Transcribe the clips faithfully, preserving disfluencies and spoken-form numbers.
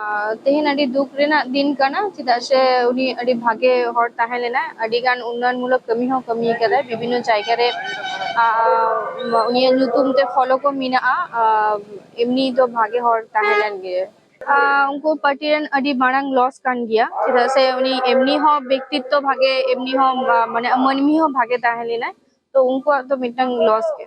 ᱟᱨ ᱛᱮᱦᱮᱧ ᱟᱹᱰᱤ ᱫᱩᱠ ᱨᱮᱱᱟᱜ ᱫᱤᱱ ᱠᱟᱱᱟ, ᱪᱮᱫᱟᱜ ᱥᱮ ᱩᱱᱤ ᱟᱹᱰᱤ ᱵᱷᱟᱜᱮ ᱦᱚᱲ ᱛᱟᱦᱮᱸ ᱞᱮᱱᱟᱭ, ᱟᱹᱰᱤ ᱜᱟᱱ ᱩᱱᱱᱚᱭᱚᱱ ᱢᱩᱞᱚᱠ ᱠᱟᱹᱢᱤ ᱦᱚᱸ ᱠᱟᱹᱢᱤ ᱟᱠᱟᱫᱟᱭ ᱵᱤᱵᱷᱤᱱᱱᱚ ᱡᱟᱭᱜᱟ ᱨᱮ᱾ ᱟᱨ ᱩᱱᱤᱭᱟᱜ ᱧᱩᱛᱩᱢ ᱛᱮ ᱯᱷᱚᱞᱚ ᱠᱚ ᱢᱮᱱᱟᱜᱼᱟ᱾ ᱟᱨ ᱮᱢᱱᱤ ᱫᱚ ᱵᱷᱟᱜᱮ ᱦᱚᱲ ᱛᱟᱦᱮᱸ ᱞᱮᱱ ᱜᱮᱭᱟ᱾ ᱟᱨ ᱩᱱᱠᱩ ᱯᱟᱨᱴᱤ ᱨᱮᱱ ᱟᱹᱰᱤ ᱢᱟᱨᱟᱝ ᱞᱚᱥ ᱠᱟᱱ ᱜᱮᱭᱟ, ᱪᱮᱫᱟᱜ ᱥᱮ ᱩᱱᱤ ᱮᱢᱱᱤ ᱦᱚᱸ ᱵᱮᱠᱛᱤᱛᱛᱚ ᱵᱷᱟᱜᱮ, ᱮᱢᱱᱤ ᱦᱚᱸ ᱢᱟᱱᱮ ᱢᱟᱹᱱᱢᱤ ᱦᱚᱸ ᱵᱷᱟᱜᱮ ᱛᱟᱦᱮᱸ ᱞᱮᱱᱟᱭ᱾ ᱛᱚ ᱩᱱᱠᱩᱣᱟᱜ ᱫᱚ ᱢᱤᱫᱴᱟᱝ ᱞᱚᱥ ᱜᱮ᱾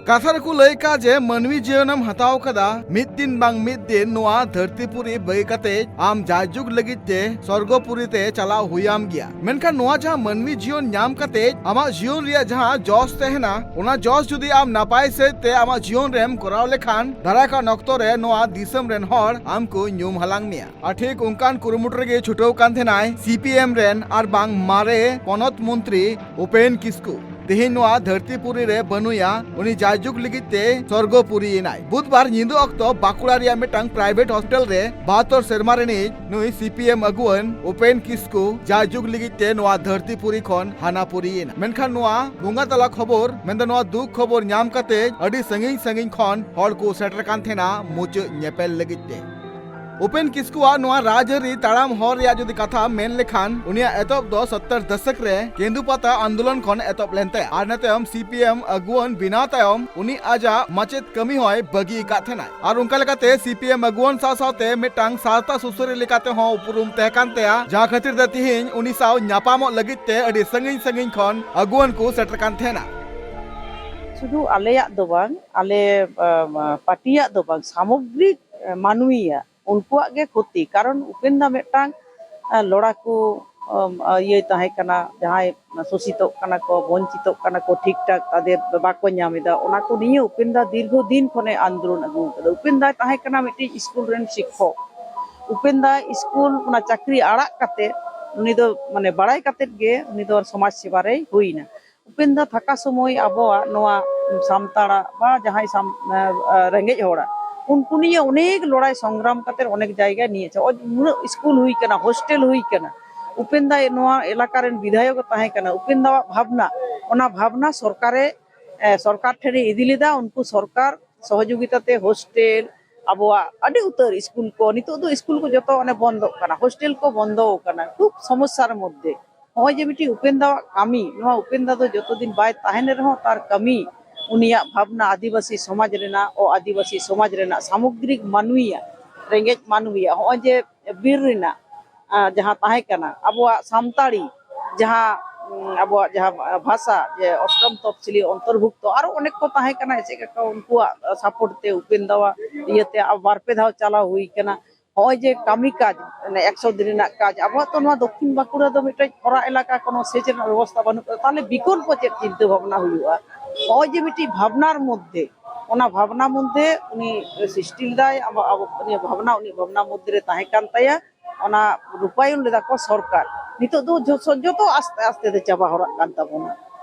ᱠᱟᱛᱷᱟ ᱨᱮᱠᱚ ᱞᱟᱹᱭ ᱠᱟᱜ ᱡᱮ ᱢᱟᱹᱱᱢᱤ ᱡᱤᱭᱚᱱᱮᱢ ᱦᱟᱛᱟᱣ ᱠᱟᱫᱟ, ᱢᱤᱫ ᱫᱤᱱ ᱵᱟᱝ ᱢᱤᱫ ᱫᱤᱱ ᱱᱚᱣᱟ ᱫᱷᱟᱹᱨᱛᱤ ᱯᱩᱨᱤ ᱵᱟᱹᱜᱤ ᱠᱟᱛᱮ ᱟᱢ ᱡᱟᱭᱡᱩᱜᱽ ᱞᱟᱹᱜᱤᱫ ᱛᱮ ᱥᱚᱨᱜᱚ ᱯᱩᱨᱤ ᱛᱮ ᱪᱟᱞᱟᱣ ᱦᱩᱭᱟᱢ ᱜᱮᱭᱟ᱾ ᱢᱮᱱᱠᱷᱟᱱ ᱱᱚᱣᱟ ᱡᱟᱦᱟᱸ ᱢᱟᱹᱱᱢᱤ ᱡᱤᱭᱚᱱ ᱧᱟᱢ ᱠᱟᱛᱮ ᱟᱢᱟᱜ ᱡᱤᱭᱚᱱ ᱨᱮᱭᱟᱜ ᱡᱟᱦᱟᱸ ᱡᱚᱥ ᱛᱟᱦᱮᱱᱟ, ᱚᱱᱟ ᱡᱚᱥ ᱡᱩᱫᱤ ᱟᱢ ᱱᱟᱯᱟᱭ ᱥᱮᱫ ᱛᱮ ᱟᱢᱟᱜ ᱡᱤᱭᱚᱱ ᱨᱮᱢ ᱠᱚᱨᱟᱣ ᱞᱮᱠᱷᱟᱱ, ᱫᱟᱨᱟᱭ ᱠᱟᱱ ᱚᱠᱛᱚ ᱨᱮ ᱱᱚᱣᱟ ᱫᱤᱥᱚᱢ ᱨᱮᱱ ᱦᱚᱲ ᱟᱢ ᱠᱚ ᱧᱩᱢ ᱦᱟᱞᱟᱝ ᱢᱮᱭᱟ᱾ ᱟᱨ ᱴᱷᱤᱠ ᱚᱱᱠᱟᱱ ᱠᱩᱨᱩᱢᱩᱴᱩ ᱨᱮᱜᱮ ᱪᱷᱩᱴᱟᱹᱣ ᱠᱟᱱ ᱛᱟᱦᱮᱱᱟᱭ ᱥᱤ ᱯᱤ ᱮᱢ ᱨᱮᱱ ᱟᱨ ᱵᱟᱝ ᱢᱟᱨᱮ ᱯᱚᱱᱚᱛ ᱢᱚᱱᱛᱨᱤ ᱩᱯᱮᱱ ᱠᱤᱥᱠᱩ᱾ ᱛᱮᱦᱮᱧ ᱱᱚᱣᱟ ᱫᱷᱟᱹᱨᱛᱤ ᱯᱩᱨᱤ ᱨᱮ ᱵᱟᱹᱱᱩᱭᱟ, ᱩᱱᱤ ᱡᱟᱭᱡᱩᱜᱽ ᱞᱟᱹᱜᱤᱫ ᱛᱮ ᱥᱚᱨᱜᱚ ᱯᱩᱨᱤ ᱮᱱᱟᱭ᱾ ᱵᱩᱫᱷᱵᱟᱨ ᱧᱤᱫᱟᱹ ᱚᱠᱛᱚ ᱵᱟᱸᱠᱩᱲᱟ ᱨᱮᱭᱟᱜ ᱢᱤᱫᱴᱟᱝ ᱯᱨᱟᱭᱵᱷᱮᱴ ᱦᱚᱥᱯᱤᱴᱟᱞ ᱨᱮ ᱵᱟᱦᱟᱛᱛᱳᱨ ᱥᱮᱨᱢᱟ ᱨᱤᱱᱤᱡ ᱱᱩᱭ ᱥᱤ ᱯᱤ ᱮᱢ ᱟᱹᱜᱩᱣᱟᱹᱱ ᱩᱯᱮᱱ ᱠᱤᱥᱠᱩ ᱡᱟᱭᱡᱩᱜᱽ ᱞᱟᱹᱜᱤᱫ ᱛᱮ ᱱᱚᱣᱟ ᱫᱷᱟᱹᱨᱛᱤ ᱯᱩᱨᱤ ᱠᱷᱚᱱ ᱦᱟᱱᱟ ᱯᱩᱨᱤ ᱮᱱᱟ᱾ ᱢᱮᱱᱠᱷᱟᱱ ᱱᱚᱣᱟ ᱵᱚᱸᱜᱟ ᱛᱟᱞᱟ ᱠᱷᱚᱵᱚᱨ, ᱢᱮᱱᱫᱚ ᱱᱚᱣᱟ ᱫᱩᱠ ᱠᱷᱚᱵᱚᱨ ᱧᱟᱢ ᱠᱟᱛᱮ ᱟᱹᱰᱤ ᱥᱟᱺᱜᱤᱧ ᱥᱟᱺᱜᱤᱧ ᱠᱷᱚᱱ ᱦᱚᱲ ᱠᱚ ᱥᱮᱴᱮᱨ ᱠᱟᱱ ᱛᱟᱦᱮᱱᱟ ᱢᱩᱪᱟᱹᱫ ᱧᱮᱯᱮᱞ ᱞᱟᱹᱜᱤᱫ ᱛᱮ᱾ ᱩᱯᱮᱱ ᱠᱤᱥᱠᱩᱣᱟᱜ ᱱᱚᱣᱟ ᱨᱟᱡᱽᱟᱹᱨᱤ ᱛᱟᱲᱟᱢ ᱦᱚᱨ ᱨᱮᱭᱟᱜ ᱡᱩᱫᱤ ᱠᱟᱛᱷᱟ ᱢᱮᱱ ᱞᱮᱠᱷᱟᱱ, ᱩᱱᱤᱭᱟᱜ ᱮᱛᱚᱦᱚᱵ ᱫᱚ ᱥᱚᱛᱛᱚᱨ ᱫᱚᱥᱚᱠ ᱨᱮ ᱠᱮᱸᱫᱩᱯᱟᱛᱟ ᱟᱱᱫᱳᱞᱚᱱ ᱠᱷᱚᱱ ᱮᱛᱚᱦᱚᱵ ᱞᱮᱱ ᱛᱟᱭᱟ᱾ ᱟᱨ ᱤᱱᱟᱹ ᱛᱟᱭᱚᱢ ᱥᱤ ᱯᱤ ᱮᱢ ᱟᱹᱜᱩᱣᱟᱹᱱ ᱵᱮᱱᱟᱣ ᱛᱟᱭᱚᱢ ᱩᱱᱤ ᱟᱡᱟᱜ ᱢᱟᱪᱮᱫ ᱠᱟᱹᱢᱤ ᱦᱚᱸᱭ ᱵᱟᱹᱜᱤ ᱟᱠᱟᱫ ᱛᱟᱦᱮᱱᱟᱭ᱾ ᱟᱨ ᱚᱱᱠᱟ ᱞᱮᱠᱟᱛᱮ ᱥᱤ ᱯᱤ ᱮᱢ ᱟᱹᱜᱩᱣᱟᱹᱱ ᱥᱟᱶ ᱥᱟᱶᱛᱮ ᱢᱤᱫᱴᱟᱝ ᱥᱟᱶᱛᱟ ᱥᱩᱥᱟᱹᱨᱤᱭᱟᱹ ᱞᱮᱠᱟᱛᱮ ᱦᱚᱸ ᱩᱯᱨᱩᱢ ᱛᱟᱦᱮᱸ ᱠᱟᱱ ᱛᱟᱭᱟ, ᱡᱟᱦᱟᱸ ᱠᱷᱟᱹᱛᱤᱨ ᱛᱮ ᱛᱤᱦᱤᱧ ᱩᱱᱤ ᱥᱟᱶ ᱧᱟᱯᱟᱢᱚᱜ ᱞᱟᱹᱜᱤᱫ ᱛᱮ ᱟᱹᱰᱤ ᱥᱟᱺᱜᱤᱧ ᱥᱟᱺᱜᱤᱧ ᱠᱷᱚᱱ ᱟᱹᱜᱩᱣᱟᱹᱱ ᱠᱚ ᱥᱮᱴᱮᱨ ᱠᱟᱱ ᱛᱟᱦᱮᱱᱟ᱾ ᱥᱩᱫᱷᱩ ᱟᱞᱮᱭᱟᱜ ᱫᱚ ᱵᱟᱝ, ᱟᱞᱮ ᱟᱸ, ᱯᱟᱨᱴᱤᱭᱟᱜ ᱫᱚ ᱵᱟᱝ, ᱥᱟᱢᱚᱜᱽᱨᱤᱠ ᱟᱸ, ᱢᱟᱹᱱᱢᱤᱭᱟᱜ ᱩᱱᱠᱩᱣᱟᱜ ᱜᱮ ᱠᱷᱚᱛᱤ᱾ ᱠᱟᱨᱚᱱ ᱩᱯᱮᱱ ᱫᱟ ᱢᱤᱫᱴᱟᱝ ᱟᱸ, ᱞᱚᱲᱟᱠᱩ ᱟᱸ, ᱤᱭᱟᱹᱭ ᱛᱟᱦᱮᱸ ᱠᱟᱱᱟ, ᱡᱟᱦᱟᱸᱭ ᱥᱳᱥᱤᱛᱚᱜ ᱠᱟᱱᱟ ᱠᱚ, ᱵᱚᱧᱪᱤᱛᱚᱜ ᱠᱟᱱᱟ ᱠᱚ, ᱴᱷᱤᱠ ᱴᱷᱟᱠ ᱛᱟᱫᱮᱨ ᱵᱟᱠᱚ ᱧᱟᱢ ᱮᱫᱟ, ᱚᱱᱟ ᱠᱚ ᱱᱤᱭᱮ ᱩᱯᱮᱱ ᱫᱟ ᱫᱤᱨᱜᱷᱚ ᱫᱤᱱ ᱠᱷᱚᱱᱮ ᱟᱱᱫᱳᱞᱚᱱ ᱟᱹᱜᱩ ᱟᱠᱟᱫᱟ᱾ ᱩᱯᱮᱱ ᱫᱟᱭ ᱛᱟᱦᱮᱸ ᱠᱟᱱᱟ ᱢᱤᱫᱴᱤᱡ ᱥᱠᱩᱞ ᱨᱮᱱ ᱥᱤᱠᱠᱷᱚᱠ᱾ ᱩᱯᱮᱱ ᱫᱟ ᱥᱠᱩᱞ ᱚᱱᱟ ᱪᱟᱹᱠᱨᱤ ᱟᱲᱟᱜ ᱠᱟᱛᱮ ᱩᱱᱤ ᱫᱚ ᱢᱟᱱᱮ ᱵᱟᱲᱟᱭ ᱠᱟᱛᱮ ᱜᱮ ᱩᱱᱤ ᱫᱚ ᱥᱚᱢᱟᱡᱽ ᱥᱮᱵᱟ ᱨᱮᱭ ᱦᱩᱭᱱᱟ᱾ ᱩᱯᱮᱱ ᱫᱟ ᱛᱷᱟᱠᱟ ᱥᱚᱢᱚᱭ ᱟᱵᱚᱣᱟᱜ ᱱᱚᱣᱟ ᱥᱟᱱᱛᱟᱲᱟᱜ ᱵᱟ ᱡᱟᱦᱟᱸᱭ ᱥᱟᱢ-, ᱮ, ᱮ, ᱨᱮᱸᱜᱮᱡ ᱦᱚᱲᱟᱜ, ᱩᱱᱠᱩ ᱱᱤᱭᱮ ᱚᱱᱮᱠ ᱞᱚᱲᱟᱭ ᱥᱚᱝᱜᱨᱟᱢ ᱠᱟᱛᱮ ᱚᱱᱮᱠ ᱡᱟᱭᱜᱟᱭ ᱱᱤᱭᱮ ᱪᱟᱞᱟᱜ᱾ ᱱᱩᱱᱟᱹᱜ ᱥᱠᱩᱞ ᱦᱩᱭ ᱠᱟᱱᱟ, ᱦᱳᱥᱴᱮᱞ ᱦᱩᱭ ᱠᱟᱱᱟ, ᱩᱯᱮᱱ ᱫᱟ ᱱᱚᱣᱟ ᱮᱞᱟᱠᱟ ᱨᱮᱱ ᱵᱤᱫᱷᱟᱭᱚᱠ ᱮ ᱛᱟᱦᱮᱸ ᱠᱟᱱᱟ, ᱩᱯᱮᱱ ᱫᱟᱣᱟᱜ ᱵᱷᱟᱵᱽᱱᱟ, ᱚᱱᱟ ᱵᱷᱟᱵᱽᱱᱟ ᱥᱚᱨᱠᱟᱨᱮ ᱮ, ᱥᱚᱨᱠᱟᱨ ᱴᱷᱮᱱ ᱮ ᱤᱫᱤ ᱞᱮᱫᱟ᱾ ᱩᱱᱠᱩ ᱥᱚᱨᱠᱟᱨ ᱥᱚᱦᱚᱡᱳᱜᱤᱛᱟ ᱛᱮ ᱦᱳᱥᱴᱮᱞ, ᱟᱵᱚᱣᱟᱜ ᱟᱹᱰᱤ ᱩᱛᱟᱹᱨ ᱥᱠᱩᱞ ᱠᱚ, ᱱᱤᱛᱚᱜ ᱫᱚ ᱥᱠᱩᱞ ᱠᱚ ᱡᱚᱛᱚ ᱚᱱᱮ ᱵᱚᱱᱫᱚᱜ ᱠᱟᱱᱟ, ᱦᱳᱥᱴᱮᱞ ᱠᱚ ᱵᱚᱱᱫᱚ ᱟᱠᱟᱱᱟ, ᱠᱷᱩᱵ ᱥᱚᱢᱚᱥᱥᱟᱨ ᱢᱚᱫᱽᱫᱷᱮ᱾ ᱱᱚᱜᱼᱚᱭ ᱡᱮ ᱢᱤᱫᱴᱤᱡ ᱩᱯᱮᱱ ᱫᱟᱣᱟᱜ ᱠᱟᱹᱢᱤ, ᱱᱚᱣᱟ ᱩᱯᱮᱱ ᱫᱟ ᱫᱚ ᱡᱚᱛᱚ ᱫᱤᱱ ᱵᱟᱭ ᱛᱟᱦᱮᱱ ᱨᱮᱦᱚᱸ ᱛᱟᱨ ᱠᱟᱹᱢᱤ, ᱩᱱᱤᱭᱟᱜ ᱵᱷᱟᱵᱽᱱᱟ, ᱟᱹᱫᱤᱵᱟᱹᱥᱤ ᱥᱚᱢᱟᱡᱽ ᱨᱮᱱᱟᱜ, ᱚ ᱟᱹᱫᱤᱵᱟᱹᱥᱤ ᱥᱚᱢᱟᱡᱽ ᱨᱮᱱᱟᱜ ᱥᱟᱢᱚᱜᱽᱨᱤᱠ ᱢᱟᱹᱱᱢᱤᱭᱟᱜ, ᱨᱮᱸᱜᱮᱡ ᱢᱟᱹᱱᱢᱤᱭᱟᱜ, ᱱᱚᱜᱼᱚᱭ ᱡᱮ ᱵᱤᱨ ᱨᱮᱱᱟᱜ ᱟᱸ, ᱡᱟᱦᱟᱸ ᱛᱟᱦᱮᱸ ᱠᱟᱱᱟ, ᱟᱵᱚᱣᱟᱜ ᱥᱟᱱᱛᱟᱲᱤ ᱡᱟᱦᱟᱸ, ᱩᱸ, ᱟᱵᱚᱣᱟᱜ ᱡᱟᱦᱟᱸ ᱵᱷᱟᱥᱟ, ᱡᱮ ᱚᱥᱴᱚᱢ ᱛᱚᱯᱥᱤᱞᱤ ᱚᱱᱛᱚᱨᱵᱷᱩᱠᱛᱚ, ᱟᱨᱚ ᱚᱱᱮᱠ ᱠᱚ ᱛᱟᱦᱮᱸ ᱠᱟᱱᱟ, ᱪᱮᱫ ᱞᱮᱠᱟ ᱩᱱᱠᱩᱣᱟᱜ ᱥᱟᱯᱳᱨᱴ ᱛᱮ ᱩᱯᱮᱱ ᱫᱟᱣᱟ ᱤᱭᱟᱹᱛᱮ ᱟᱨ ᱵᱟᱨ ᱯᱮ ᱫᱷᱟᱣ ᱪᱟᱞᱟᱣ ᱦᱩᱭ ᱠᱟᱱᱟ᱾ ᱱᱚᱜᱼᱚᱭ ᱡᱮ ᱠᱟᱹᱢᱤ ᱠᱟᱡᱽ, ᱢᱟᱱᱮ ᱮᱠᱥᱚ ᱫᱤᱱ ᱨᱮᱱᱟᱜ ᱠᱟᱡᱽ, ᱟᱵᱚᱣᱟᱜ ᱛᱚ ᱱᱚᱣᱟ ᱫᱚᱠᱠᱷᱤᱱ ᱵᱟᱸᱠᱩᱲᱟ ᱫᱚ ᱢᱤᱫᱴᱮᱡ ᱠᱷᱚᱨᱟ ᱮᱞᱟᱠᱟ, ᱠᱳᱱᱳ ᱥᱮᱪ ᱨᱮᱱᱟᱜ ᱵᱮᱵᱚᱥᱛᱷᱟ ᱵᱟᱹᱱᱩᱜ ᱠᱟᱫᱟ, ᱛᱟᱦᱚᱞᱮ ᱵᱤᱠᱚᱞᱯᱚ ᱪᱮᱫ ᱪᱤᱱᱛᱟᱹ ᱵᱷᱟᱵᱽᱱᱟ ᱦᱩᱭᱩᱜᱼᱟ? ᱱᱚᱜᱼᱚᱭ ᱡᱮ ᱢᱤᱫᱴᱤᱡ ᱵᱷᱟᱵᱽᱱᱟᱨ ᱢᱚᱫᱽᱫᱷᱮ, ᱚᱱᱟ ᱵᱷᱟᱵᱽᱱᱟ ᱢᱚᱫᱽᱫᱷᱮ ᱩᱱᱤ ᱥᱨᱤᱥᱴᱤ ᱞᱮᱫᱟᱭ, ᱟᱵᱚ, ᱟᱵᱚ, ᱩᱱᱤ ᱵᱷᱟᱵᱽᱱᱟ, ᱩᱱᱤ ᱵᱷᱟᱵᱽᱱᱟ ᱢᱚᱫᱽᱫᱷᱮ ᱨᱮ ᱛᱟᱦᱮᱸ ᱠᱟᱱ ᱛᱟᱭᱟ᱾ ᱚᱱᱟ ᱨᱩᱯᱟᱭᱚᱱ ᱞᱮᱫᱟ ᱠᱚ ᱥᱚᱨᱠᱟᱨ᱾ ᱱᱤᱛᱚᱜ ᱫᱚ ᱡᱚ-, ᱡᱚᱛᱚ ᱟᱥᱛᱮ ᱟᱥᱛᱮ ᱛᱮ ᱪᱟᱵᱟ ᱦᱚᱨᱟᱜ ᱠᱟᱱ ᱛᱟᱵᱚᱱᱟ᱾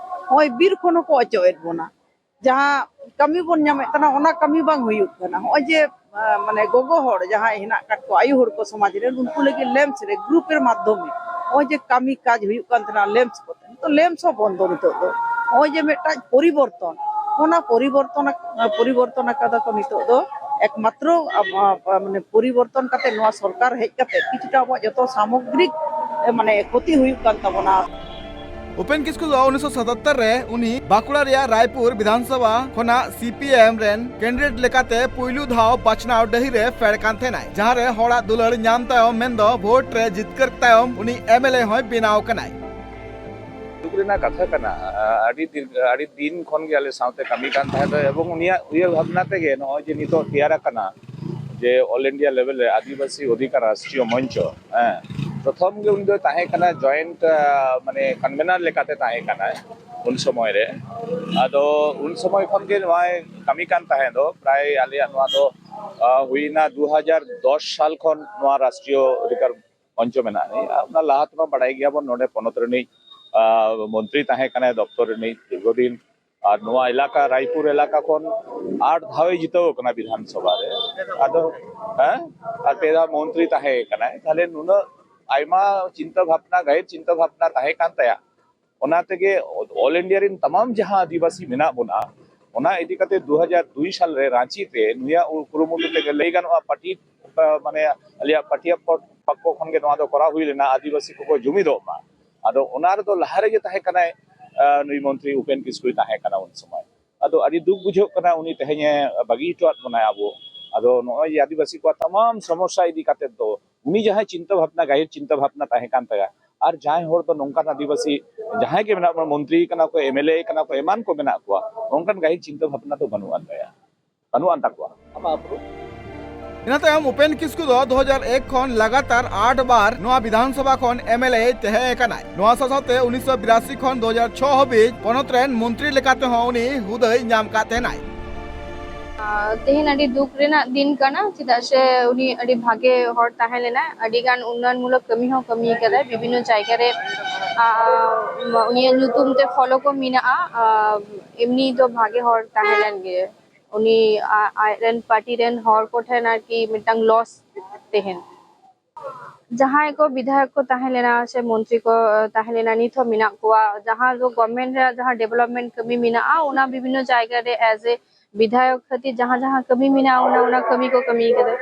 ᱱᱚᱜᱼᱚᱭ ᱵᱤᱨ ᱠᱷᱚᱱ ᱦᱚᱸᱠᱚ ᱚᱪᱚᱜ ᱮᱫ ᱵᱚᱱᱟ᱾ ᱡᱟᱦᱟᱸ ᱠᱟᱹᱢᱤ ᱵᱚᱱ ᱧᱟᱢᱮᱫ ᱠᱟᱱᱟ, ᱚᱱᱟ ᱠᱟᱹᱢᱤ ᱵᱟᱝ ᱦᱩᱭᱩᱜ ᱠᱟᱱᱟ᱾ ᱱᱚᱜᱼᱚᱭ ᱡᱮ, ᱟᱸ, ᱢᱟᱱᱮ ᱜᱚᱜᱚ ᱦᱚᱲ ᱡᱟᱦᱟᱸᱭ ᱦᱮᱱᱟᱜ ᱟᱠᱟᱫ ᱠᱚᱣᱟ, ᱟᱭᱳ ᱦᱚᱲ ᱠᱚ ᱥᱚᱢᱟᱡᱽ ᱨᱮ, ᱩᱱᱠᱩ ᱞᱟᱹᱜᱤᱫ ᱞᱮᱢᱯᱥ ᱨᱮ ᱜᱨᱩᱯ ᱮᱨ ᱢᱟᱫᱽᱫᱷᱚᱢᱮ ᱱᱚᱜᱼᱚᱭ ᱡᱮ ᱠᱟᱹᱢᱤ ᱠᱟᱡᱽ ᱦᱩᱭᱩᱜ ᱠᱟᱱ ᱛᱟᱦᱮᱱᱟ ᱞᱮᱢᱯᱥ ᱠᱚᱛᱮ, ᱱᱤᱛᱚᱜ ᱞᱮᱢᱯᱥ ᱦᱚᱸ ᱵᱚᱱᱫᱚ᱾ ᱱᱤᱛᱚᱜ ᱫᱚ ᱱᱚᱜᱼᱚᱭ ᱡᱮ ᱢᱤᱫᱴᱟᱝ ᱯᱚᱨᱤᱵᱚᱨᱛᱚᱱ, ᱚᱱᱟ ᱯᱚᱨᱤᱵᱚᱨᱛᱚᱱ ᱟᱠ-, ᱯᱚᱨᱤᱵᱚᱨᱛᱚᱱ ᱟᱠᱟᱫᱟ ᱠᱚ ᱱᱤᱛᱚᱜ ᱫᱚ ᱮᱠᱢᱟᱛᱨᱚ ᱟᱵ-, ᱟᱵ-, ᱢᱟᱱᱮ ᱯᱚᱨᱤᱵᱚᱨᱛᱚᱱ ᱠᱟᱛᱮ, ᱱᱚᱣᱟ ᱥᱚᱨᱠᱟᱨ ᱦᱮᱡ ᱠᱟᱛᱮ ᱠᱤᱪᱷᱩᱴᱟ ᱟᱵᱚᱣᱟᱜ ᱡᱚᱛᱚ ᱥᱟᱢᱚᱜᱽᱨᱤᱠ, ᱮ, ᱢᱟᱱᱮ ᱠᱷᱚᱛᱤ ᱦᱩᱭᱩᱜ ᱠᱟᱱ ᱛᱟᱵᱚᱱᱟ᱾ ᱩᱯᱮᱱ ᱠᱤᱥᱠᱩ ᱫᱚ ᱩᱱᱤᱥᱥᱚ ᱥᱟᱛᱟᱛᱛᱚᱨ ᱨᱮ ᱩᱱᱤ ᱵᱟᱸᱠᱩᱲᱟ ᱨᱮᱭᱟᱜ ᱨᱟᱭᱯᱩᱨ ᱵᱤᱫᱷᱟᱱ ᱥᱚᱵᱷᱟ ᱠᱷᱚᱱᱟᱜ ᱥᱤ ᱯᱤ ᱟᱭ ᱮᱢ ᱨᱮᱱ ᱠᱮᱱᱰᱤᱰᱮᱴ ᱞᱮᱠᱟᱛᱮ ᱯᱩᱭᱞᱩ ᱫᱷᱟᱣ ᱵᱟᱪᱷᱱᱟᱣ ᱰᱟᱹᱦᱤ ᱨᱮ ᱯᱷᱮᱰ ᱠᱟᱱ ᱛᱟᱦᱮᱱᱟᱭ, ᱡᱟᱦᱟᱸ ᱨᱮ ᱦᱚᱲᱟᱜ ᱫᱩᱞᱟᱹᱲ ᱧᱟᱢ ᱛᱟᱭᱚᱢ, ᱢᱮᱱᱫᱚ ᱵᱷᱳᱴ ᱨᱮ ᱡᱤᱛᱠᱟᱹᱨ ᱛᱟᱭᱚᱢ, ᱩᱱᱤ ᱮᱢ ᱮᱞ ᱮ ᱦᱚᱸᱭ ᱵᱮᱱᱟᱣ ᱠᱟᱱᱟᱭ᱾ ᱫᱩᱠ ᱨᱮᱱᱟᱜ ᱠᱟᱛᱷᱟ ᱠᱟᱱᱟ᱾ ᱟᱹᱰᱤ ᱫᱤᱱ, ᱟᱹᱰᱤ ᱫᱤᱱ ᱠᱷᱚᱱ ᱜᱮ ᱟᱞᱮ ᱥᱟᱶᱛᱮ ᱠᱟᱹᱢᱤ ᱠᱟᱱ ᱛᱟᱦᱮᱸ ᱫᱚ, ᱮᱵᱚᱝ ᱩᱱᱤᱭᱟᱜ ᱩᱭᱦᱟᱹᱨ ᱵᱷᱟᱵᱽᱱᱟ ᱛᱮᱜᱮ ᱱᱚᱜᱼᱚᱭ ᱡᱮ ᱱᱤᱛᱚᱜ ᱛᱮᱭᱟᱨ ᱟᱠᱟᱱᱟ ᱡᱮ ᱚᱞ ᱤᱱᱰᱤᱭᱟ ᱞᱮᱵᱮᱞ ᱨᱮ ᱟᱹᱫᱤᱵᱟᱹᱥᱤ ᱚᱫᱷᱤᱠᱟᱨ ᱨᱟᱥᱴᱨᱤᱭᱚ ᱢᱚᱧᱪᱚ, ᱦᱮᱸ, ᱯᱨᱚᱛᱷᱚᱢ ᱜᱮ ᱩᱱᱤ ᱫᱚᱭ ᱛᱟᱦᱮᱸ ᱠᱟᱱᱟ ᱡᱚᱭᱮᱱᱴ, ᱟ, ᱢᱟᱱᱮ ᱠᱚᱱᱵᱷᱮᱱᱟᱨ ᱞᱮᱠᱟᱛᱮ ᱛᱟᱦᱮᱸ ᱠᱟᱱᱟᱭ ᱩᱱ ᱥᱚᱢᱚᱭ ᱨᱮ᱾ ᱟᱫᱚ ᱩᱱ ᱥᱚᱢᱚᱭ ᱠᱷᱚᱱ ᱜᱮ ᱱᱚᱣᱟᱭ ᱠᱟᱹᱢᱤ ᱠᱟᱱ ᱛᱟᱦᱮᱸ ᱫᱚ, ᱯᱨᱟᱭ ᱟᱞᱮᱭᱟᱜ ᱱᱚᱣᱟ ᱫᱚ, ᱟ, ᱦᱩᱭᱱᱟ ᱫᱩ ᱦᱟᱡᱟᱨ ᱫᱚᱥ ᱥᱟᱞ ᱠᱷᱚᱱ ᱱᱚᱣᱟ ᱨᱟᱥᱴᱨᱤᱭᱚ ᱚᱫᱷᱤᱠᱟᱨ ᱢᱚᱧᱪᱚ ᱢᱮᱱᱟᱜᱼᱟ᱾ ᱟᱨ ᱚᱱᱟ ᱞᱟᱦᱟ ᱛᱮᱢᱟ ᱵᱟᱲᱟᱭ ᱜᱮᱭᱟᱵᱚᱱ, ᱱᱚᱰᱮ ᱯᱚᱱᱚᱛ ᱨᱤᱱᱤᱡ, ᱟ, ᱢᱚᱱᱛᱨᱤ ᱛᱟᱦᱮᱸ ᱠᱟᱱᱟᱭ ᱫᱚᱯᱛᱚᱨ ᱨᱤᱱᱤᱡ ᱫᱤᱨᱜᱷᱚᱫᱤᱱ, ᱟᱨ ᱱᱚᱣᱟ ᱮᱞᱟᱠᱟ, ᱨᱟᱭᱯᱩᱨ ᱮᱞᱟᱠᱟ ᱠᱷᱚᱱ ᱟᱴ ᱫᱷᱟᱣᱮ ᱡᱤᱛᱟᱹᱣ ᱟᱠᱟᱱᱟ ᱵᱤᱫᱷᱟᱱ ᱥᱚᱵᱷᱟ ᱨᱮ᱾ ᱟᱫᱚ, ᱦᱮᱸ, ᱟᱨ ᱯᱮ ᱫᱷᱟᱣ ᱢᱚᱱᱛᱨᱤ ᱛᱟᱦᱮᱸ ᱠᱟᱱᱟᱭ᱾ ᱛᱟᱦᱞᱮ ᱱᱩᱱᱟᱹᱜ ᱟᱭᱢᱟ ᱪᱤᱱᱛᱟᱹ ᱵᱷᱟᱵᱽᱱᱟ, ᱜᱟᱹᱦᱤᱨ ᱪᱤᱱᱛᱟᱹ ᱵᱷᱟᱵᱽᱱᱟ ᱛᱟᱦᱮᱸ ᱠᱟᱱ ᱛᱟᱭᱟ᱾ ᱚᱱᱟ ᱛᱮᱜᱮ ᱚᱞ ᱤᱱᱰᱤᱭᱟ ᱨᱮᱱ ᱛᱟᱢᱟᱢ ᱡᱟᱦᱟᱸ ᱟᱹᱫᱤᱵᱟᱹᱥᱤ ᱢᱮᱱᱟᱜ ᱵᱚᱱᱟ, ᱚᱱᱟ ᱤᱫᱤ ᱠᱟᱛᱮ ᱫᱩ ᱦᱟᱡᱟᱨ ᱫᱩᱭ ᱥᱟᱞ ᱨᱮ ᱨᱟᱸᱪᱤ ᱛᱮ ᱱᱩᱭᱟᱜ ᱠᱩᱨᱩᱢᱩᱴᱩ ᱛᱮᱜᱮ ᱞᱟᱹᱭ ᱜᱟᱱᱚᱜᱼᱟ, ᱯᱟᱴᱤ, ᱢᱟᱱᱮ ᱟᱞᱮᱭᱟᱜ ᱯᱟᱹᱴᱤᱭᱟᱹ ᱯᱚᱠ-, ᱯᱚᱠᱠᱷᱚ ᱠᱷᱚᱱ ᱜᱮ ᱱᱚᱣᱟ ᱫᱚ ᱠᱚᱨᱟᱣ ᱦᱩᱭ ᱞᱮᱱᱟ, ᱟᱹᱫᱤᱵᱟᱹᱥᱤ ᱠᱚᱠᱚ ᱡᱩᱢᱤᱫᱚᱜ ᱢᱟ᱾ ᱟᱫᱚ ᱚᱱᱟ ᱨᱮᱫᱚ ᱞᱟᱦᱟ ᱨᱮᱜᱮ ᱛᱟᱦᱮᱸ ᱠᱟᱱᱟᱭ, ᱟᱸ, ᱱᱩᱭ ᱢᱚᱱᱛᱨᱤ ᱩᱯᱮᱱ ᱠᱤᱥᱠᱩᱭ ᱛᱟᱦᱮᱸ ᱠᱟᱱᱟ ᱩᱱ ᱥᱚᱢᱚᱭ᱾ ᱟᱫᱚ ᱟᱹᱰᱤ ᱫᱩᱠ ᱵᱩᱡᱷᱟᱹᱜ ᱠᱟᱱᱟ, ᱩᱱᱤ ᱛᱮᱦᱮᱧᱮ ᱵᱟᱹᱜᱤ ᱦᱚᱴᱚᱣᱟᱫ ᱵᱚᱱᱟᱭ ᱟᱵᱚ᱾ ᱟᱫᱚ ᱱᱚᱜᱼᱚᱭ ᱡᱮ ᱟᱹᱫᱤᱵᱟᱹᱥᱤ ᱠᱚᱣᱟᱜ ᱛᱟᱢᱟᱢ ᱥᱚᱢᱚᱥᱥᱟ ᱤᱫᱤ ᱠᱟᱛᱮ ᱫᱚ ᱩᱱᱤ ᱡᱟᱦᱟᱸᱭ ᱪᱤᱱᱛᱟᱹ ᱵᱷᱟᱵᱽᱱᱟ, ᱜᱟᱹᱦᱤᱨ ᱪᱤᱱᱛᱟᱹ ᱵᱷᱟᱵᱽᱱᱟ ᱛᱟᱦᱮᱸ ᱠᱟᱱ ᱛᱟᱭᱟ, ᱟᱨ ᱡᱟᱦᱟᱸᱭ ᱦᱚᱲ ᱫᱚ ᱱᱚᱝᱠᱟᱱ ᱟᱹᱫᱤᱵᱟᱹᱥᱤ ᱡᱟᱦᱟᱸᱭ ᱜᱮ ᱢᱮᱱᱟᱜ ᱠᱚᱣᱟ, ᱢᱚᱱᱛᱨᱤ ᱠᱟᱱᱟ ᱠᱚ, ᱮᱢ ᱮᱞ ᱮ ᱠᱟᱱᱟ ᱠᱚ, ᱮᱢᱟᱱ ᱠᱚ ᱢᱮᱱᱟᱜ ᱠᱚᱣᱟ, ᱚᱱᱠᱟᱱ ᱜᱟᱹᱦᱤᱨ ᱪᱤᱱᱛᱟᱹ ᱵᱷᱟᱵᱽᱱᱟ ᱫᱚ ᱵᱟᱹᱱᱩᱜ ᱟᱱ ᱛᱟᱭᱟ, ᱵᱟᱹᱱᱩᱜ ᱟᱱ ᱛᱟᱠᱚᱣᱟ᱾ ᱤᱱᱟᱹ ᱛᱟᱭᱚᱢ ᱩᱯᱮᱱ ᱠᱤᱥᱠᱩ ᱫᱚ ᱫᱩ ᱦᱟᱡᱟᱨ ᱮᱠ ᱠᱷᱚᱱ ᱞᱟᱜᱟᱛᱟᱨ ᱟᱴ ᱵᱟᱨ ᱱᱚᱣᱟ ᱵᱤᱫᱷᱟᱱ ᱥᱚᱵᱷᱟ ᱠᱷᱚᱱ ᱮᱢ ᱮᱞ ᱮ ᱛᱟᱦᱮᱸ ᱟᱠᱟᱱᱟᱭ᱾ ᱱᱚᱣᱟ ᱥᱟᱶ ᱥᱟᱶᱛᱮ ᱩᱱᱤᱥᱥᱚ ᱵᱤᱨᱟᱥᱤ ᱠᱷᱚᱱ ᱫᱩ ᱦᱟᱡᱟᱨ ᱪᱷᱚ ᱦᱟᱹᱵᱤᱡ ᱯᱚᱱᱚᱛ ᱨᱮᱱ ᱢᱚᱱᱛᱨᱤ ᱞᱮᱠᱟ ᱛᱮᱦᱚᱸ ᱩᱱᱤ ᱦᱩᱫᱟᱹᱭ ᱧᱟᱢ ᱠᱟᱫ ᱛᱟᱦᱮᱱᱟᱭ᱾ ᱟᱨ ᱛᱮᱦᱮᱧ ᱟᱹᱰᱤ ᱫᱩᱠ ᱨᱮᱱᱟᱜ ᱫᱤᱱ ᱠᱟᱱᱟ, ᱪᱮᱫᱟᱜ ᱥᱮ ᱩᱱᱤ ᱟᱹᱰᱤ ᱵᱷᱟᱜᱮ ᱦᱚᱲ ᱛᱟᱦᱮᱸ ᱞᱮᱱᱟᱭ, ᱟᱹᱰᱤ ᱜᱟᱱ ᱩᱱᱱᱚᱭᱚᱱ ᱢᱩᱞᱚᱠ ᱠᱟᱹᱢᱤ ᱦᱚᱸ ᱠᱟᱹᱢᱤ ᱠᱟᱫᱟᱭ ᱵᱤᱵᱷᱤᱱᱱᱚ ᱡᱟᱭᱜᱟ ᱨᱮ᱾ ᱟᱨ ᱩᱱᱤᱭᱟᱜ ᱧᱩᱛᱩᱢ ᱛᱮ ᱯᱷᱚᱞᱚ ᱠᱚ ᱢᱮᱱᱟᱜᱼᱟ᱾ ᱟᱨ ᱮᱢᱱᱤ ᱫᱚ ᱵᱷᱟᱜᱮ ᱦᱚᱲ ᱛᱟᱦᱮᱸ ᱞᱮᱱ ᱜᱮ᱾ ᱩᱱᱤ ᱟ-, ᱟᱡ ᱨᱮᱱ ᱯᱟᱨᱴᱤ ᱨᱮᱱ ᱦᱚᱲ ᱠᱚ ᱴᱷᱮᱱ ᱟᱨᱠᱤ ᱢᱤᱫᱴᱟᱝ ᱞᱚᱥ ᱛᱟᱦᱮᱱ᱾ ᱡᱟᱦᱟᱸᱭ ᱠᱚ ᱵᱤᱫᱷᱟᱭᱚᱠ ᱠᱚ ᱛᱟᱦᱮᱸ ᱞᱮᱱᱟ ᱥᱮ ᱢᱚᱱᱛᱨᱤ ᱠᱚ, ᱟᱸ, ᱛᱟᱦᱮᱸ ᱞᱮᱱᱟ, ᱱᱤᱛ ᱦᱚᱸ ᱢᱮᱱᱟᱜ ᱠᱚᱣᱟ᱾ ᱡᱟᱦᱟᱸ ᱫᱚ ᱜᱚᱵᱷᱢᱮᱱᱴ ᱨᱮᱭᱟᱜ ᱡᱟᱦᱟᱸ ᱰᱮᱵᱷᱞᱚᱯᱢᱮᱱᱴ ᱠᱟᱹᱢᱤ ᱢᱮᱱᱟᱜᱼᱟ, ᱚᱱᱟ ᱵᱤᱵᱷᱤᱱᱱᱚ ᱡᱟᱭᱜᱟ ᱨᱮ as a ᱵᱤᱫᱷᱟᱭᱚᱠ ᱠᱷᱟᱹᱛᱤᱨ ᱡᱟᱦᱟᱸ ᱡᱟᱦᱟᱸ ᱠᱟᱹᱢᱤ ᱢᱮᱱᱟᱜᱼᱟ, ᱚᱱᱟ, ᱚᱱᱟ ᱠᱟᱹᱢᱤ ᱠᱚ ᱠᱟᱹᱢᱤ ᱠᱟᱫᱟ᱾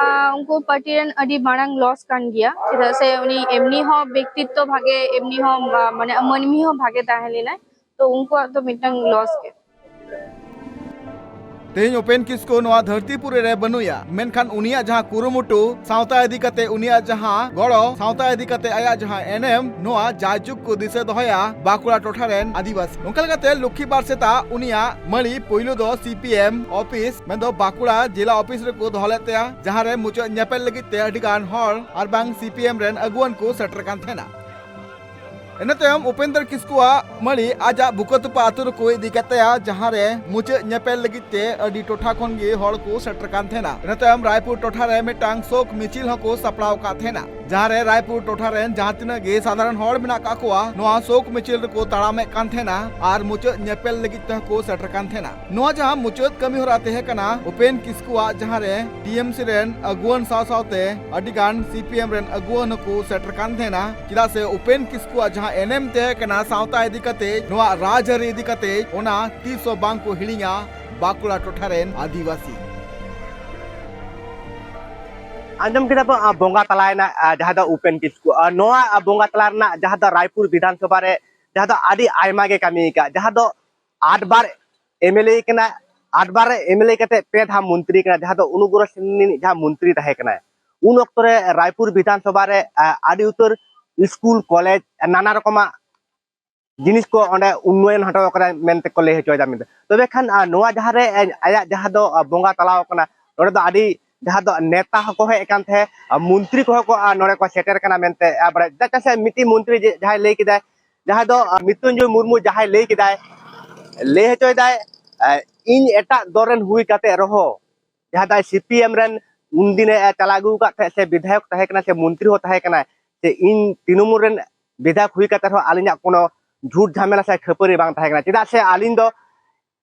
ᱟᱸ, ᱩᱱᱠᱩ ᱯᱟᱨᱴᱤ ᱨᱮᱱ ᱟᱹᱰᱤ ᱢᱟᱨᱟᱝ ᱞᱚᱥ ᱠᱟᱱ ᱜᱮᱭᱟ, ᱪᱮᱫᱟᱜ ᱥᱮ ᱩᱱᱤ ᱮᱢᱱᱤ ᱦᱚᱸ ᱵᱮᱠᱛᱤᱛᱛᱚ ᱵᱷᱟᱜᱮ, ᱮᱢᱱᱤ ᱦᱚᱸ, ᱟᱸ, ᱢᱟᱱᱮ ᱢᱟᱹᱱᱢᱤ ᱦᱚᱸ ᱵᱷᱟᱜᱮ ᱛᱟᱦᱮᱸ ᱞᱮᱱᱟᱭ, ᱛᱚ ᱩᱱᱠᱩᱣᱟᱜ ᱫᱚ ᱢᱤᱫᱴᱟᱝ ᱞᱚᱥ ᱜᱮ᱾ ᱛᱮᱦᱮᱧ ᱩᱯᱮᱱ ᱠᱤᱥᱠᱩ ᱱᱚᱣᱟ ᱫᱷᱟᱹᱨᱛᱤᱯᱩᱨᱤ ᱨᱮ ᱵᱟᱹᱱᱩᱭᱟ, ᱢᱮᱱᱠᱷᱟᱱ ᱩᱱᱤᱭᱟᱜ ᱡᱟᱦᱟᱸ ᱠᱩᱨᱩᱢᱩᱴᱩ, ᱥᱟᱶᱛᱟ ᱤᱫᱤ ᱠᱟᱛᱮ ᱩᱱᱤᱭᱟᱜ ᱡᱟᱦᱟᱸ ᱜᱚᱲᱚ, ᱥᱟᱶᱛᱟ ᱤᱫᱤ ᱠᱟᱛᱮ ᱟᱭᱟᱜ ᱡᱟᱦᱟᱸ ᱮᱱᱮᱢ, ᱱᱚᱣᱟ ᱡᱟᱭᱡᱩᱜᱽ ᱠᱚ ᱫᱤᱥᱟᱹ ᱫᱚᱦᱚᱭᱟ ᱵᱟᱸᱠᱩᱲᱟ ᱴᱚᱴᱷᱟ ᱨᱮᱱ ᱟᱹᱫᱤᱵᱟᱹᱥᱤ᱾ ᱚᱱᱠᱟ ᱞᱮᱠᱟᱛᱮ ᱞᱚᱠᱠᱷᱤ ᱵᱟᱨ ᱥᱮᱛᱟ ᱩᱱᱤᱭᱟᱜ ᱢᱟᱹᱞᱤ ᱯᱳᱭᱞᱳ ᱫᱚ ᱥᱤ ᱯᱤ ᱮᱢ ᱚᱯᱷᱤᱥ, ᱢᱮᱱᱫᱚ ᱵᱟᱸᱠᱩᱲᱟ ᱡᱮᱞᱟ ᱚᱯᱷᱤᱥ ᱨᱮᱠᱚ ᱫᱚᱦᱚ ᱞᱮᱫ ᱛᱟᱭᱟ, ᱡᱟᱦᱟᱸ ᱨᱮ ᱢᱩᱪᱟᱹᱫ ᱧᱮᱯᱮᱞ ᱞᱟᱹᱜᱤᱫ ᱛᱮ ᱟᱹᱰᱤ ᱜᱟᱱ ᱦᱚᱲ ᱟᱨ ᱵᱟᱝ ᱥᱤ ᱯᱤ ᱮᱢ ᱨᱮᱱ ᱟᱹᱜᱩᱣᱟᱹᱱ ᱠᱚ ᱥᱮᱴᱮᱨ ᱠᱟᱱ ᱛᱟᱦᱮᱱᱟ᱾ ᱤᱱᱟᱹ ᱛᱟᱭᱚᱢ ᱩᱯᱮᱱᱫᱨᱚ ᱠᱤᱥᱠᱩᱣᱟᱜ ᱢᱟᱹᱞᱤ ᱟᱡᱟᱜ ᱵᱩᱠᱟᱹᱛᱚᱯᱟ ᱟᱹᱛᱩ ᱨᱮᱠᱚ ᱤᱫᱤ ᱠᱮᱫ ᱛᱟᱭᱟ, ᱡᱟᱦᱟᱸ ᱨᱮ ᱢᱩᱪᱟᱹᱫ ᱧᱮᱯᱮᱞ ᱞᱟᱹᱜᱤᱫ ᱛᱮ ᱟᱹᱰᱤ ᱴᱚᱴᱷᱟ ᱠᱷᱚᱱ ᱜᱮ ᱦᱚᱲ ᱠᱚ ᱥᱮᱴᱮᱨ ᱠᱟᱱ ᱛᱟᱦᱮᱱᱟ᱾ ᱤᱱᱟᱹ ᱛᱟᱭᱚᱢ ᱨᱟᱭᱯᱩᱨ ᱴᱚᱴᱷᱟ ᱨᱮ ᱢᱤᱫᱴᱟᱝ ᱥᱳᱠ ᱢᱤᱪᱷᱤᱞ ᱦᱚᱸᱠᱚ ᱥᱟᱯᱲᱟᱣ ᱟᱠᱟᱫ ᱛᱟᱦᱮᱱᱟ, ᱡᱟᱦᱟᱸ ᱨᱮ ᱨᱟᱭᱯᱩᱨ ᱴᱚᱴᱷᱟ ᱨᱮᱱ ᱡᱟᱦᱟᱸ ᱛᱤᱱᱟᱹᱜ ᱜᱮ ᱥᱟᱫᱷᱟᱨᱚᱱ ᱦᱚᱲ ᱢᱮᱱᱟᱜ ᱠᱟᱜ ᱠᱚᱣᱟ, ᱱᱚᱣᱟ ᱥᱳᱠ ᱢᱤᱪᱷᱤᱞ ᱨᱮᱠᱚ ᱛᱟᱲᱟᱢᱮᱫ ᱠᱟᱱ ᱛᱟᱦᱮᱱᱟ ᱟᱨ ᱢᱩᱪᱟᱹᱫ ᱧᱮᱯᱮᱞ ᱞᱟᱹᱜᱤᱫ ᱛᱮᱦᱚᱸ ᱠᱚ ᱥᱮᱴᱮᱨ ᱠᱟᱱ ᱛᱟᱦᱮᱱᱟ᱾ ᱱᱚᱣᱟ ᱡᱟᱦᱟᱸ ᱢᱩᱪᱟᱹᱫ ᱠᱟᱹᱢᱤ ᱦᱚᱨᱟ ᱛᱟᱦᱮᱸ ᱠᱟᱱᱟ ᱩᱯᱮᱱ ᱠᱤᱥᱠᱩᱣᱟᱜ, ᱡᱟᱦᱟᱸ ᱨᱮ ᱴᱤ ᱮᱢ ᱥᱤ ᱨᱮᱱ ᱟᱹᱜᱩᱣᱟᱹᱱ ᱥᱟᱶ ᱥᱟᱶᱛᱮ ᱟᱹᱰᱤ ᱜᱟᱱ ᱥᱤ ᱯᱤ ᱮᱢ ᱨᱮᱱ ᱟᱹᱜᱩᱣᱟᱹᱱ ᱦᱚᱸᱠᱚ ᱥᱮᱴᱮᱨ ᱠᱟᱱ ᱛᱟᱦᱮᱱᱟ᱾ ᱪᱮᱫᱟᱜ ᱥᱮ ᱩᱯᱮᱱ ᱠᱤᱥᱠᱩᱣᱟᱜ ᱡᱟᱦᱟᱸ ᱮᱱᱮᱢ ᱛᱟᱦᱮᱸ ᱠᱟᱱᱟ ᱥᱟᱶᱛᱟ ᱤᱫᱤ ᱠᱟᱛᱮ, ᱱᱚᱣᱟ ᱨᱟᱡᱽᱟᱹᱨᱤ ᱤᱫᱤ ᱠᱟᱛᱮ, ᱚᱱᱟ ᱛᱤᱥ ᱦᱚᱸ ᱵᱟᱝ ᱠᱚ ᱦᱤᱲᱤᱧᱟ ᱵᱟᱸᱠᱩᱲᱟ ᱴᱚᱴᱷᱟ ᱨᱮᱱ ᱟᱹᱫᱤᱵᱟᱹᱥᱤ᱾ ᱟᱸᱡᱚᱢ ᱠᱮᱫᱟ ᱵᱚ, ᱟ, ᱵᱚᱸᱜᱟ ᱛᱟᱞᱟᱭᱮᱱᱟ, ᱟ, ᱡᱟᱦᱟᱸ ᱫᱚ ᱩᱯᱮᱱ ᱠᱤᱥᱠᱩ᱾ ᱟ, ᱱᱚᱣᱟ, ᱟ, ᱵᱚᱸᱜᱟ ᱛᱟᱞᱟ ᱨᱮᱱᱟᱜ ᱡᱟᱦᱟᱸ ᱫᱚ ᱨᱟᱭᱯᱩᱨ ᱵᱤᱫᱷᱟᱱ ᱥᱚᱵᱷᱟ ᱨᱮ ᱡᱟᱦᱟᱸ ᱫᱚ ᱟᱹᱰᱤ ᱟᱭᱢᱟ ᱜᱮ ᱠᱟᱹᱢᱤ ᱟᱠᱟᱫ, ᱡᱟᱦᱟᱸ ᱫᱚ ᱟᱴ ᱵᱟᱨ ᱮᱢ ᱮᱞ ᱮ ᱠᱟᱱᱟ, ᱟᱴ ᱵᱟᱨ ᱮᱢ ᱮᱞ ᱮ ᱠᱟᱛᱮ ᱯᱮ ᱫᱷᱟᱣ ᱢᱚᱱᱛᱨᱤ ᱠᱟᱱᱟ, ᱡᱟᱦᱟᱸ ᱫᱚ ᱚᱱᱩᱜᱨᱚᱦᱚ ᱥᱤᱝ ᱨᱤᱱᱤᱡ ᱡᱟᱦᱟᱸ ᱢᱚᱱᱛᱨᱤ ᱛᱟᱦᱮᱸ ᱠᱟᱱᱟᱭ᱾ ᱩᱱ ᱚᱠᱛᱚ ᱨᱮ ᱨᱟᱭᱯᱩᱨ ᱵᱤᱫᱷᱟᱱ ᱥᱚᱵᱷᱟ ᱨᱮ, ᱟ, ᱟᱹᱰᱤ ᱩᱛᱟᱹᱨ ᱥᱠᱩᱞ, ᱠᱚᱞᱮᱡᱽ, ᱱᱟᱱᱟ ᱨᱚᱠᱚᱢᱟᱜ ᱡᱤᱱᱤᱥ ᱠᱚ ᱚᱸᱰᱮ ᱩᱱᱱᱚᱭᱚᱱ ᱦᱚᱴᱚ ᱠᱟᱱᱟ ᱢᱮᱱᱛᱮ ᱠᱚ ᱞᱟᱹᱭ ᱦᱚᱪᱚᱭᱮᱫᱟ ᱢᱮᱱᱛᱮ᱾ ᱛᱚᱵᱮ ᱠᱷᱟᱱ, ᱟ, ᱱᱚᱣᱟ ᱡᱟᱦᱟᱸ ᱨᱮ, ᱟ, ᱟᱭᱟᱜ ᱡᱟᱦᱟᱸ ᱫᱚ, ᱟ, ᱵᱚᱸᱜᱟ ᱛᱟᱞᱟᱣ ᱠᱟᱱᱟ, ᱱᱚᱰᱮ ᱫᱚ ᱟᱹᱰᱤ ᱡᱟᱦᱟᱸ ᱫᱚ ᱱᱮᱛᱟ ᱦᱚᱸᱠᱚ ᱦᱮᱡ ᱟᱠᱟᱱ ᱛᱟᱦᱮᱸᱫ, ᱟ, ᱢᱚᱱᱛᱨᱤ ᱠᱚᱦᱚᱸ ᱠᱚ, ᱟ, ᱱᱚᱰᱮ ᱠᱚ ᱥᱮᱴᱮᱨ ᱠᱟᱱᱟ ᱢᱮᱱᱛᱮ, ᱟ, ᱵᱟᱲᱟᱭ᱾ ᱪᱮᱫᱟᱜ ᱥᱮ ᱢᱤᱫᱴᱤᱡ ᱢᱚᱱᱛᱨᱤ ᱡᱮ, ᱡᱟᱦᱟᱸᱭ ᱞᱟᱹᱭ ᱠᱮᱫᱟᱭ, ᱡᱟᱦᱟᱸ ᱫᱚ, ᱟ, ᱢᱨᱤᱛᱩᱧᱡᱚᱭ ᱢᱩᱨᱢᱩ ᱡᱟᱦᱟᱸᱭ ᱞᱟᱹᱭ ᱠᱮᱫᱟᱭ, ᱞᱟᱹᱭ ᱦᱚᱪᱚᱭᱮᱫᱟᱭ, ᱟ, ᱤᱧ ᱮᱴᱟᱜ ᱫᱚᱞ ᱨᱮᱱ ᱦᱩᱭ ᱠᱟᱛᱮ ᱨᱮᱦᱚᱸ, ᱡᱟᱦᱟᱸ ᱫᱚ ᱥᱤ ᱯᱤ ᱮᱢ ᱨᱮᱱ ᱩᱱᱫᱤᱱᱮ ᱪᱟᱞᱟᱣ ᱟᱹᱜᱩ ᱟᱠᱟᱫ ᱛᱟᱦᱮᱸᱫ, ᱥᱮ ᱵᱤᱫᱷᱟᱭᱚᱠ ᱛᱟᱦᱮᱸ ᱠᱟᱱᱟ, ᱥᱮ ᱢᱚᱱᱛᱨᱤ ᱦᱚᱸ ᱛᱟᱦᱮᱸ ᱠᱟᱱᱟᱭ, ᱥᱮ ᱤᱧ ᱛᱨᱤᱱᱚᱢᱩᱞ ᱨᱮᱱ ᱵᱤᱫᱷᱟᱭᱚᱠ ᱦᱩᱭ ᱠᱟᱛᱮ ᱨᱮᱦᱚᱸ ᱟᱹᱞᱤᱧᱟᱜ ᱠᱳᱱᱳ ᱡᱷᱩᱴ ᱡᱷᱟᱢᱮᱞᱟ ᱥᱮ ᱠᱷᱟᱹᱯᱟᱹᱨᱤ ᱵᱟᱝ ᱛᱟᱦᱮᱸ ᱠᱟᱱᱟ᱾ ᱪᱮᱫᱟᱜ ᱥᱮ ᱟᱹᱞᱤᱧ ᱫᱚ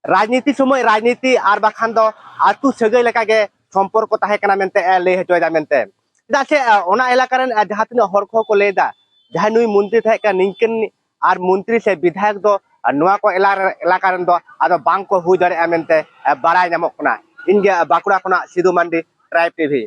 ᱨᱟᱡᱽᱱᱤᱛᱤ ᱥᱚᱢᱚᱭ ᱨᱟᱡᱽᱱᱤᱛᱤ ᱟᱨ ᱵᱟᱠᱷᱟᱱ ᱫᱚ ᱟᱹᱛᱩ ᱥᱟᱹᱜᱟᱹᱭ ᱞᱮᱠᱟᱜᱮ ᱥᱚᱢᱯᱚᱨᱠᱚ ᱛᱟᱦᱮᱸ ᱠᱟᱱᱟ ᱢᱮᱱᱛᱮ ᱮ ᱞᱟᱹᱭ ᱦᱚᱪᱚᱭᱮᱫᱟ ᱢᱮᱱᱛᱮ᱾ ᱪᱮᱫᱟᱜ ᱥᱮ, ᱮ, ᱚᱱᱟ ᱮᱞᱟᱠᱟ ᱨᱮᱱ, ᱮ, ᱡᱟᱦᱟᱸ ᱛᱤᱱᱟᱹᱜ ᱦᱚᱲ ᱠᱚᱦᱚᱸ ᱠᱚ ᱞᱟᱹᱭ ᱮᱫᱟ, ᱡᱟᱦᱟᱸᱭ ᱱᱩᱭ ᱢᱚᱱᱛᱨᱤ ᱛᱟᱦᱮᱸ ᱠᱟᱱᱟ, ᱱᱤᱝᱠᱟᱹᱱ ᱟᱨ ᱢᱚᱱᱛᱨᱤ ᱥᱮ ᱵᱤᱫᱷᱟᱭᱚᱠ ᱫᱚ, ᱮ, ᱱᱚᱣᱟ ᱠᱚ ᱮᱞᱟ-, ᱮᱞᱟᱠᱟ ᱨᱮᱱ ᱫᱚ ᱟᱫᱚ ᱵᱟᱝ ᱠᱚ ᱦᱩᱭ ᱫᱟᱲᱮᱭᱟᱜᱼᱟ ᱢᱮᱱᱛᱮ, ᱮ, ᱵᱟᱲᱟᱭ ᱧᱟᱢᱚᱜ ᱠᱟᱱᱟ᱾ ᱤᱧ ᱜᱮ, ᱮ, ᱵᱟᱸᱠᱩᱲᱟ ᱠᱷᱚᱱᱟᱜ ᱥᱤᱫᱩ ᱢᱟᱱᱰᱤ, ᱴᱨᱟᱭᱤᱵᱽ ᱴᱤ ᱵᱷᱤ᱾